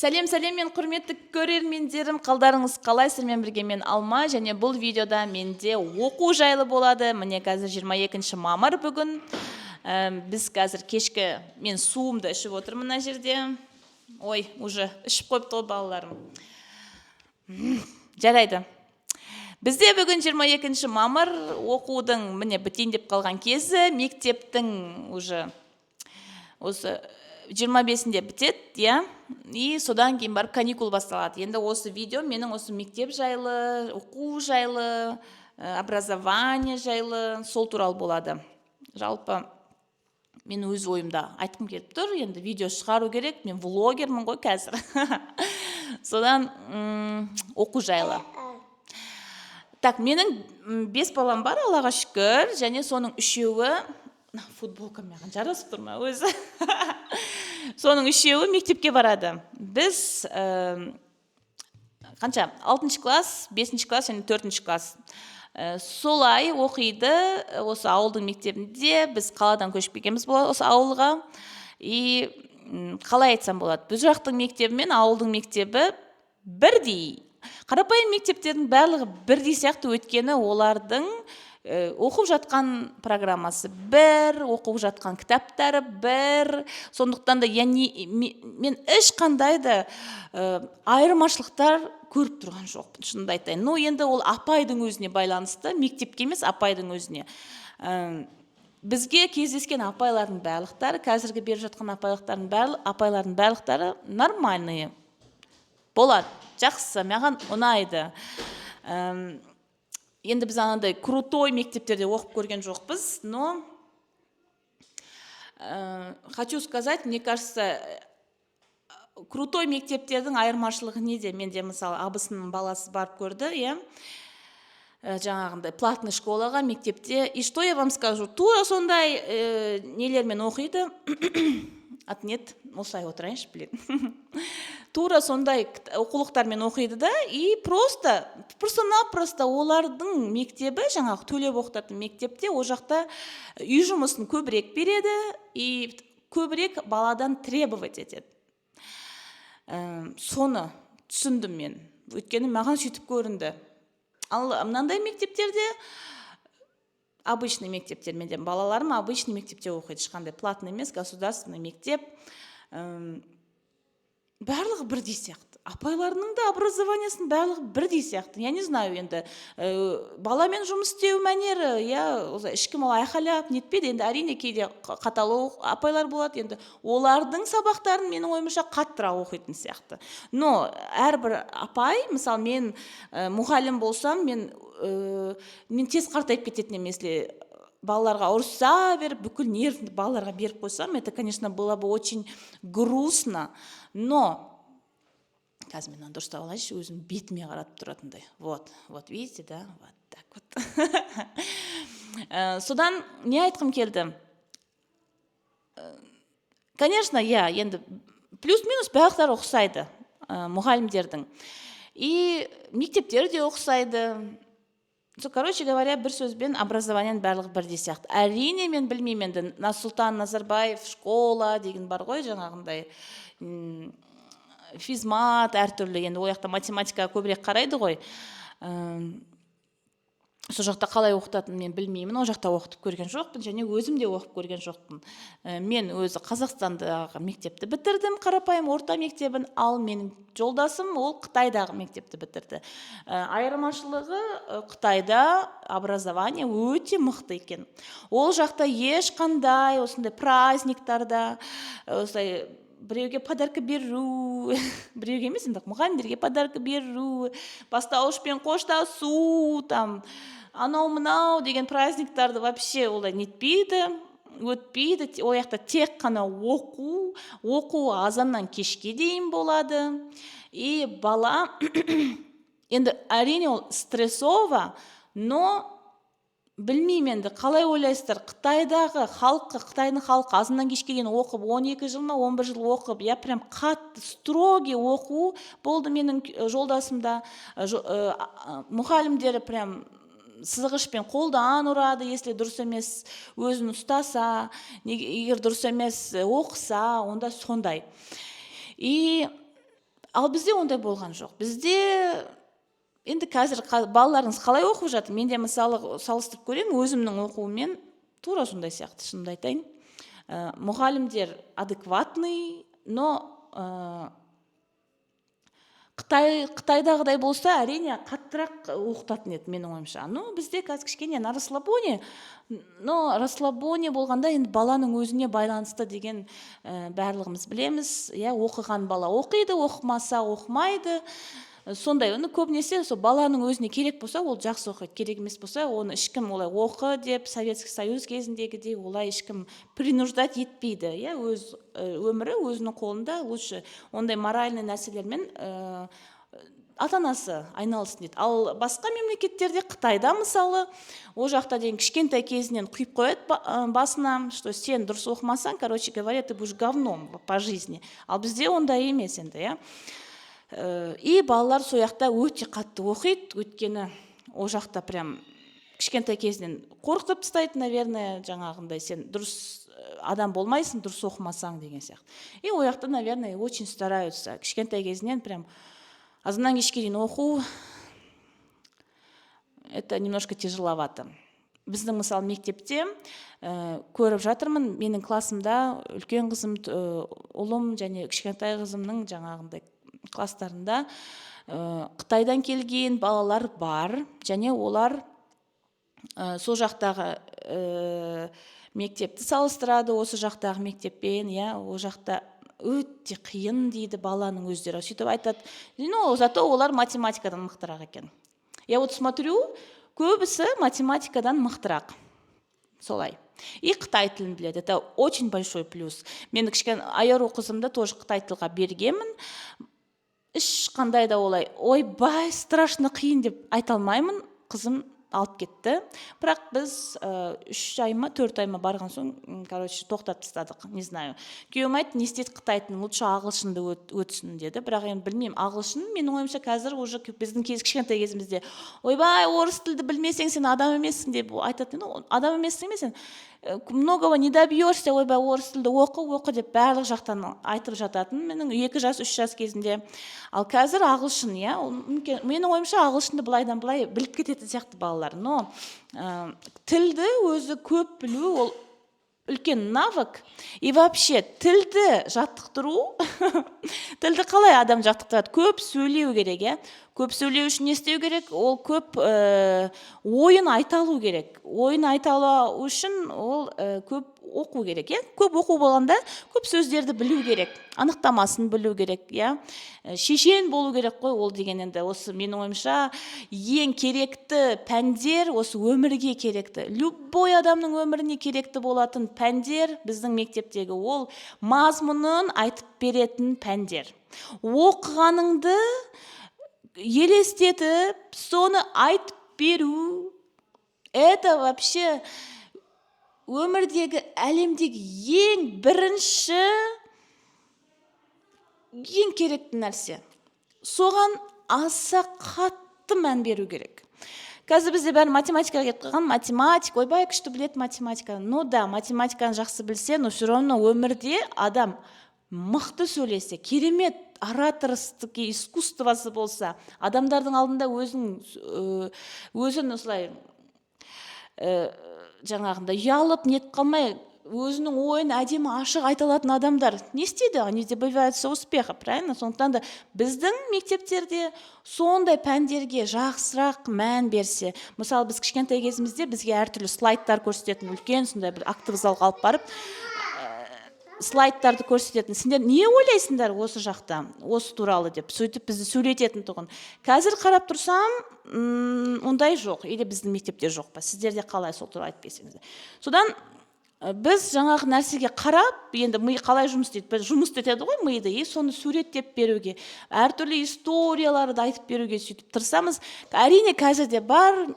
Сәлем, сәлем, мен құрметті көрермендерім! Қалдарыңыз қалай? Сіздермен бірге мен, Алма, және бұл видеода менде оқу жайлы болады. Міне, қазір 22 мамыр бүгін. Біз қазір кешкі мен суымды ішіп отырмын мына жерде. Ой, уже ішіп қойыпты ғой балаларым. Жарайды, бізде бүгін 22 мамыр, оқудың міне бітейін деп қалған кезі, мектептің уже осы 25-інде бітеді, иә, и содан кейін барып каникул басталады. Енді осы видео менің осы мектеп жайлы, оқу жайлы, образование жайлы, сол туралы болады. Жалпы мен өз ойымда айтқым келіп тұр, енді видео шығару керек, мен влогермін ғой қазір. Содан оқу жайлы. Так, менің бес балам бар, Аллаға шүкір, және соның үшеуі, футболка маған жарасып тұр ма өзі, соның үшеуі мектепке барады. Біз қанша, алтыншы класс, бесінші класс және төртінші класс. Солай оқиды осы ауылдың мектебінде. Біз қаладан көшіп келгенбіз бұл осы ауылға. И қалай айтсам болады, бұл жақтың мектебі мен ауылдың мектебі бірдей, қарапайым мектептердің барлығы бірдей сияқты, өйткені олардың оқып жатқан программасы бір, оқып жатқан кітаптары бір. Сондықтан да я не, мен ешқандай да айырмашылықтар көріп тұрған жоқпын, шынымды айтайын. Ну, енді ол апайдың өзіне байланысты, мектепке емес, апайдың өзіне. Бізге кездескен апайлардың барлықтары, қазіргі беріп жатқан апайлардың барлықтары нормальные болады, жақсы, маған ұнайды. Енді біз анандай крутой мектептерде оқып көрген жоқпыз, но хочу сказать, мне кажется, крутой мектептердің айырмашылығы неде? Менде, мысалы, абысынның баласы барып көрді, иә, жаңағындай платный школаға, мектепте. И что я вам скажу, тура сондай нелермен оқиды. Ат нет, осылай отырайыншы, блин. Тура сондай оқулықтармен оқиды да, и просто напросто олардың мектебі, жаңағы төлеп оқытатын мектепте, ол жақта үй жұмысын көбірек береді и көбірек баладан требовать етеді. Соны түсіндім мен, өйткені маған сөйтіп көрінді. Ал мынандай мектептерде, обычный мектептер, менде балаларым обычный мектепте оқиды, ешқандай платный емес, государственный мектеп. Барлығы бірдей сияқты, апайларының да образованиясының барлығы бірдей сияқты. Я не знаю, енді баламен жұмыс істеу мәнері, иә, осылай ешкім ол айқайлап нетпейді. Енді, әрине, кейде қатал апайлар болады, енді олардың сабақтарын, менің ойымша, қаттырақ оқитын сияқты. Но әрбір апай, мысалы, мен мұғалім болсам, мен тез қартайып кететін едім, если балаларға ұрыса беріп, бүкіл нервімді балаларға беріп қойсам, это, конечно, было бы очень грустно. Но қазір мен мынаны дұрыстап алайыншы, өзім бетіме қаратып тұратындай. Вот, вот видите, да, вот так вот. Содан не айтқым келді? Конечно, иә, енді плюс минус барлықтары ұқсайды, мұғалімдердің и мектептер де ұқсайды. So, короче говоря, бір сөзбен, образованияның барлығы бірдей сияқты. Әрине, мен білмеймін, енді Нұрсұлтан Назарбаев школа деген бар ғой, жаңағындай физмат әртүрлі, енді ол жақта математикаға көбірек қарайды ғой. Сол жақта қалай оқытатынын мен білмеймін, ол жақта оқытып көрген жоқпын және өзім де оқып көрген жоқпын. Мен өзі Қазақстандағы мектепті бітірдім, қарапайым орта мектебін, ал менің жолдасым ол Қытайдағы мектепті бітірді. Айырмашылығы, Қытайда образование өте мықты екен. Ол жақта ешқандай осындай праздниктарда осылай біреуге подарка беру, біреуге емес, енді мұғалімдерге подарка беру, бастауышпен қоштасу, там анау мынау деген праздниктарды вообще олай нетпейді, өтпейді. Ол жақта тек қана оқу, оқу азаннан кешке дейін болады. И бала енді, әрине, ол стрессово, но білмеймін, енді қалай ойлайсыздар, Қытайдағы халқы, Қытайдың халқы азаннан кешке дейін оқып, 12 жыл ма, 11 жыл оқып, иә, прям қатты строгий оқу болды. Менің жолдасымда мұғалімдері прям сызғышпен қолдан ұрады, если дұрыс емес өзін ұстаса, егер дұрыс емес оқыса, онда сондай. И Ал бізде ондай болған жоқ. Бізде енді қазір балаларыңыз қалай оқып жатыр? Мен де, мысалы, салыстырып көремін өзімнің оқуыммен, тура сондай сияқты, шынымды айтайын. Мұғалімдер адекватный, но Қытайдағыдай болса, әрине, қаттырақ оқытатын еді, менің ойымша. Ну, бізде қазір кішкене на расслабоне, но расслабоне болғанда, енді баланың өзіне байланысты деген, барлығымыз білеміз, иә. Оқыған бала оқиды, оқымаса, оқымайды. Сондай. Оны көбінесе сол баланың өзіне керек болса, ол жақсы оқиды, керек емес болса, оны ешкім олай оқы деп, Советский Союз кезіндегідей, олай ешкім принуждать етпейді, иә. Өз өмірі өзінің қолында, лучше ондай моральный нәрселермен ата анасы айналысын дейді. Ал басқа мемлекеттерде, Қытайда, мысалы, ол жақта деген кішкентай кезінен құйып қояды басына, что сен дұрыс оқымасаң, короче говоря, ты будешь говном по жизни. Ал бізде ондай емес енді, иә. И балалар сол жақта өте қатты оқиды, өйткені ол жақта прям кішкентай кезінен қорқытып тастайды, наверное, жаңағындай, сен дұрыс адам болмайсың, дұрыс оқымасаң деген сияқты. И ол жақта, наверное, очень стараются кішкентай кезінен прям азаннан кешке дейін оқу. Это немножко тяжеловато. Біздің, мысалы, мектепте көріп жатырмын, менің классымда үлкен қызым, ұлым және кішкентай қызымның жаңағындай класстарында Қытайдан келген балалар бар және олар сол жақтағы мектепті салыстырады осы жақтағы мектеппен, иә. Ол жақта өте қиын дейді, баланың өздері сөйтіп айтады. Но зато олар математикадан мықтырақ екен. Я вот смотрю, көбісі математикадан мықтырақ солай. И қытай тілін біледі, это очень большой плюс. Мен кішкене Айару қызымды тоже қытай тілға бергенмін. Ешқандай да олай ойбай, страшно қиын деп айта алмаймын, қызым алып кетті. Бірақ біз 3 ай ма, 4 ай ма барған соң, короче, тоқтатып тастадық. Не знаю, күйеуім айтты: «Не істейді қытай тілін, лучше ағылшынды өтсін», – деді. Бірақ енді білмеймін, ағылшын, менің ойымша, қазір уже біздің кез, кішкентай кезімізде «Ойбай, орыс тілді білмесең, сен адам емессің» деп айтатын. Ну, адам емессің емес, сен многого не добьешься, ойбай, орыс тілді оқы, оқы деп барлық жақтан айтып жататын менің 2 жас, 3 жас кезінде. Ал қазір ағылшын, иә, ол менің ойымша, ағылшынды былайдан былай біліп кететін сияқты балалар. Но тілді өзі көп білу ол үлкен навык. И вообще тілді жаттықтыру, тілді қалай адам жаттықтырады? Көп сөйлеу керек, иә. Көп сөйлеу үшін не істеу керек? Ол көп ойын айта алу керек. Ойын айта алу үшін ол көп оқу керек, иә. Көп оқу болғанда, көп сөздерді білу керек, анықтамасын білу керек, иә. Шешен болу керек қой ол деген. Енді осы, менің ойымша, ең керекті пәндер, осы өмірге керекті, любой адамның өміріне керекті болатын пәндер біздің мектептегі ол мазмұнын айтып беретін пәндер. Оқығаныңды елестетіп, соны айтып беру – это вообще өмірдегі, әлемдегі ең бірінші, ең керекті нәрсе. Соған аса қатты мән беру керек. Қазір бізде бәрі математикаға кетіп қалған. Математик, ойбай, күшті біледі математиканы. Ну да, математиканы жақсы білсе, но все равно өмірде адам мықты сөйлесе, керемет ораторский искусствосы болса, адамдардың алдында өзін осылай жаңағындай ұялып нетіп қалмай, өзінің ойын әдемі, ашық айта алатын адамдар не істейді? Они добиваются успеха, правильно? Сондықтан да біздің мектептерде сондай пәндерге жақсырақ мән берсе. Мысалы, біз кішкентай кезімізде бізге әртүрлі слайдтар көрсететін, үлкен сондай бір актовый залға алып барып, слайдтарды көрсететін: «Сендер не ойлайсыңдар осы жақта, осы туралы?» – деп, сөйтіп бізді сөйлететін тұғын. Қазір қарап тұрсам, ондай жоқ. Или біздің мектепте жоқ па, сіздерде қалай, сол туралы айтып берсеңіздер. Содан біз жаңағы нәрсеге қарап, енді ми қалай жұмыс істейді? Біз жұмыс істетеді ғой миды, и соны суреттеп беруге, әртүрлі историяларды айтып беруге сөйтіп тырысамыз. Әрине, қазір де бар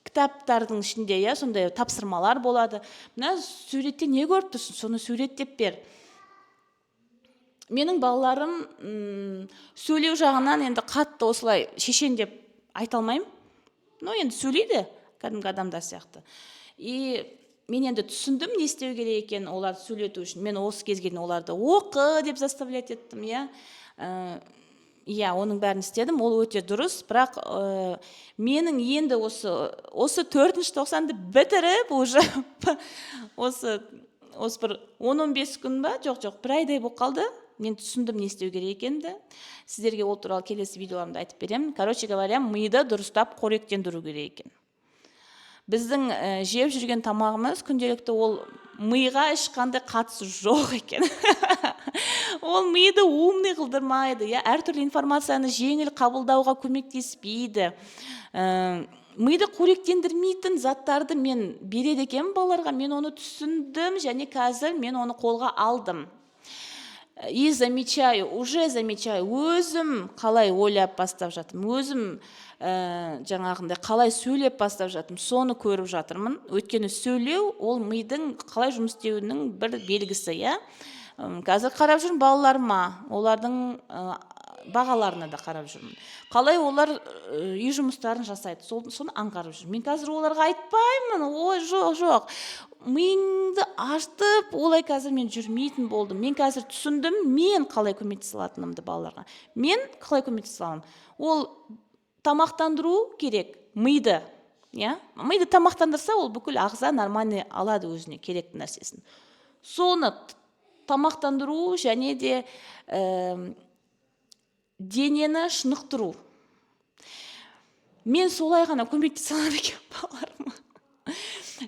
кітаптардың ішінде, иә, сондай тапсырмалар болады: «Мына суретте не көріп тұрсың, соны суреттеп бер». Менің балаларым сөйлеу жағынан енді қатты осылай шешен деп айта алмаймын, но енді сөйлейді кәдімгі адамдар сияқты. И мен енді түсіндім, не істеу керек екенін оларды сөйлету үшін. Мен осы кезге дейін оларды оқы деп заставлять еттім, иә. Иә, оның бәрін істедім, ол өте дұрыс. Бірақ менің енді осы төртінші тоқсанды бітіріп, уже осы бір 10-15 күн ба, жоқ, бір айдай болып қалды, мен түсіндім не істеу керек екенімді. Сіздерге ол туралы келесі видеоларымда айтып беремін. Короче говоря, миды дұрыстап қоректендіру керек екен. Біздің жеп жүрген тамағымыз күнделікті, ол миға ешқандай қатысы жоқ екен, ол миды умный қылдырмайды, иә, әртүрлі информацияны жеңіл қабылдауға көмектеспейді. Миды қоректендірмейтін заттарды мен береді екенмін балаларға. Мен оны түсіндім және қазір мен оны қолға алдым и замечаю, уже замечаю, өзім қалай ойлап бастап жатырмын, өзім жаңағындай қалай сөйлеп бастап жатырмын, соны көріп жатырмын. Өйткені сөйлеу ол мидың қалай жұмыс істеуінің бір белгісі, иә. Қазір қарап жүрмін балаларыма, олардың бағаларына да қарап жүрмін, қалай олар үй жұмыстарын жасайды, соны аңғарып жүрмін. Мен қазір оларға айтпаймын: «Ой, жоқ, жоқ, миыңды ашытып», олай қазір мен жүрмейтін болдым. Мен қазір түсіндім мен қалай көмектесе алатынымды балаларға. Мен қалай көмектесе аламын? Ол тамақтандыру керек миды, иә. Миды тамақтандырса, ол бүкіл ағза нормальный алады өзіне керекті нәрсесін. Соны тамақтандыру және де денені шынықтыру. Мен солай ғана көмектесе алады екенмін балаларыма.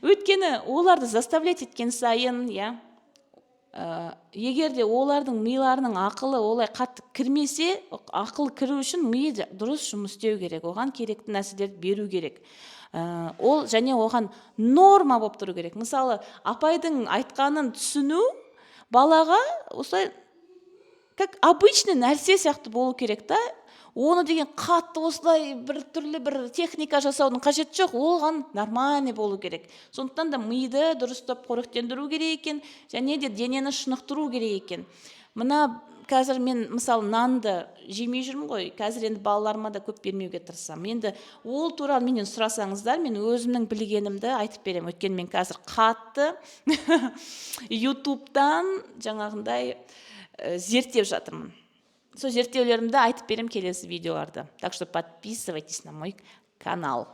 Өйткені оларды заставлять еткен сайын, иә, егер де олардың миларының ақылы олай қатты кірмесе, ақыл кіру үшін ми дұрыс жұмыс істеу керек, оған керекті нәрселерді беру керек. Ол және оған норма болып тұру керек. Мысалы, апайдың айтқанын түсіну балаға осылай как обычный нәрсе сияқты болу керек та. Оны деген қатты осылай бір түрлі бір техника жасаудың қажеті жоқ, оған нормальный болу керек. Сондықтан да миды дұрыстап қоректендіру керек екен және де денені шынықтыру керек екен. Мына қазір мен, мысалы, нанды жемей жүрмін ғой қазір, енді балаларыма да көп бермеуге тырысамын. Енді ол туралы менен сұрасаңыздар, мен өзімнің білгенімді айтып беремін. Өйткені мен қазір қатты Ютубтан жаңағындай зерттеп жатырмын. Сол зерттеулерімді айтып беремін келесі видеоларда. Так что подписывайтесь на мой канал.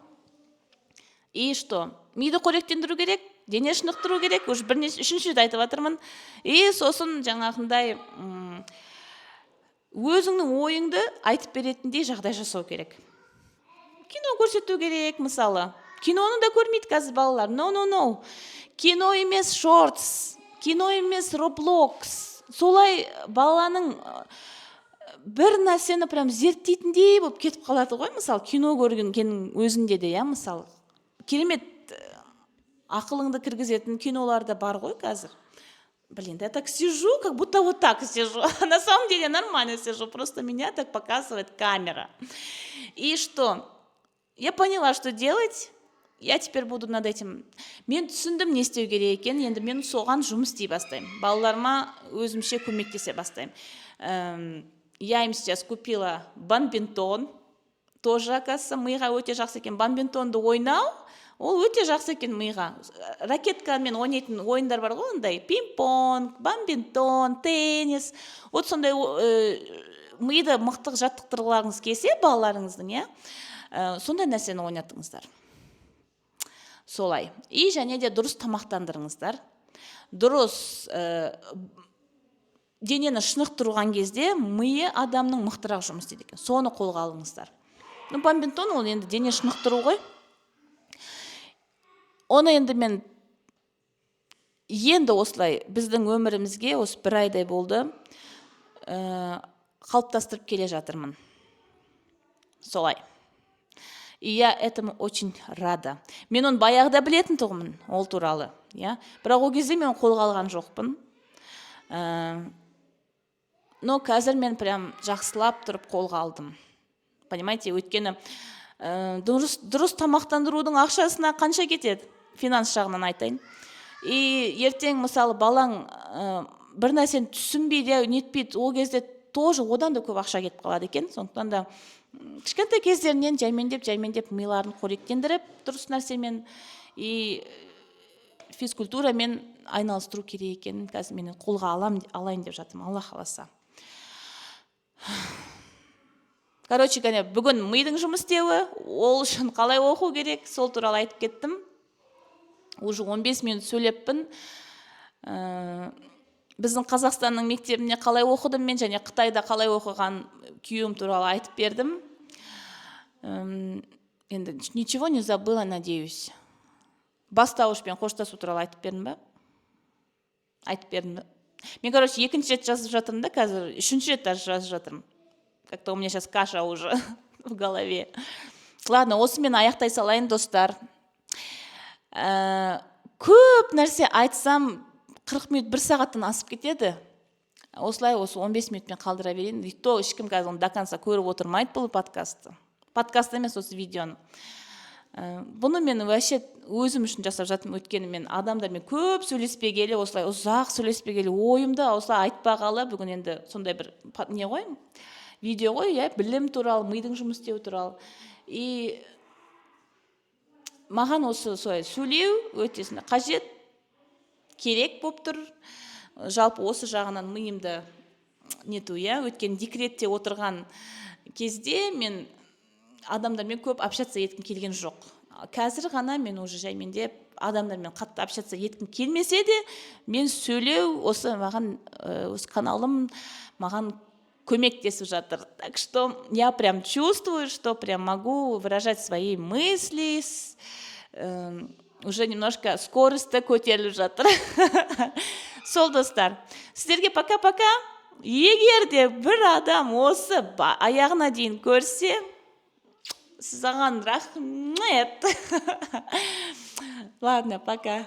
И что, миды қоректендіру керек, дене шынықтыру керек, уже бірнеше, үшінші рет айтып жатырмын. И сосын жаңағындай өзіңнің ойыңды айтып беретіндей жағдай жасау керек, кино көрсету керек. Мысалы, киноны да көрмейді қазір балалар. No, no, no, кино емес, шортс, кино емес, Роблокс. Солай баланың бір нәрсені прям зерттейтіндей болып кетіп қалады ғой. Мысалы, кино көргеннің өзінде де, иә, мысалы, керемет ақылыңды кіргізетін кинолар да бар ғой қазір. Блин, я так сижу, как будто вот так сижу. На самом деле нормально сижу, просто меня так показывает камера. И что? Я поняла, что делать. Я теперь буду над этим. Мен түсіндім не істеу керек екенін, енді мен соған жұмыс істей бастаймын. Балаларыма өзімше көмектесе бастаймын. Я им сейчас купила бадминтон. Тоже, оказывается, миға өте жақсы екен. Бадминтонды ойнау ол өте жақсы екен миға. Ракеткамен ойнайтын ойындар бар ғой ондай: пинг-понг, бадминтон, теннис. Вот сондай миды мықты жаттықтырғыларыңыз келсе балаларыңыздың, иә, сондай нәрсені ойнатыңыздар солай. И және де дұрыс тамақтандырыңыздар, дұрыс денені шынықтырған кезде миы адамның мықтырақ жұмыс істейді екен. Соны қолға алыңыздар. Ну, бадминтон ол енді дене шынықтыру ғой. Оны енді мен енді осылай біздің өмірімізге осы бір айдай болды, қалыптастырып келе жатырмын солай. И я этому очень рада. Мен оны баяғыда білетін тұғынмын ол туралы, иә, бірақ ол кезде мен қолға алған жоқпын. Но қазір мен прям жақсылап тұрып қолға алдым, понимаете? Өйткені дұрыс тамақтандырудың ақшасына қанша кетеді, финанс жағынан айтайын. И ертең, мысалы, балаң бір нәрсені түсінбейді, нетпейді, ол кезде тоже одан да көп ақша кетіп қалады екен. Сондықтан да кішкентай кездерінен жаймендеп, жаймендеп миларын қоректендіріп, дұрыс нәрсемен и физкультурамен айналыстыру керек екенін қазір мен қолға алайын деп жатырмын, Алла қаласа. Короче говоря, бүгін мидың жұмыс істеуі, ол үшін қалай оқу керек, сол туралы айтып кеттім. Уже 15 минут сөйлеппін. Біздің Қазақстанның мектебіне қалай оқыдым мен және Қытайда қалай оқыған күйеуім туралы айтып бердім. Енді ничего не забыла, надеюсь. Бастауышпен қоштасу туралы айтып бердім ба? Айтып бердім ба? Мен, короче, екінші рет жазып жатырмын да, қазір үшінші рет даже жазып жатырмын. Как то у меня сейчас каша уже в голове. Ладно, осымен аяқтай салайын, достар. Көп нәрсе айтсам, 40 минут, бір сағаттан асып кетеді. Осылай осы 15 минутпен қалдыра берейін. И то ешкім қазір оны до конца көріп отырмайды, бұл подкастты, подкаст емес, осы видеоны. Бұны мен вообще өзім үшін жасап жатырмын, өйткені мен адамдармен көп сөйлеспегелі, осылай ұзақ сөйлеспегелі, ойымды осылай айтпағалы, бүгін енді сондай бір не ғой, видео ғой, иә, білім туралы, мидың жұмыс істеуі туралы. И маған осы солай сөйлеу өте сондай қажет, керек болып тұр, жалпы осы жағынан миымды нету, иә. Өйткені декретте отырған кезде мен адамдармен көп общаться еткім келген жоқ. Қазір ғана мен уже жаймендеп адамдармен қатты общаться еткім келмесе де, мен сөйлеу осы маған, осы каналым маған көмектесіп жатыр. Так что я прям чувствую, что прям могу выражать свои мысли, уже немножко скорость көтеріліп жатыр. Сол, достар, сіздерге пока пока. Егер де бір адам осы аяғына дейін көрсе, саған рахмет. Ладно, пока.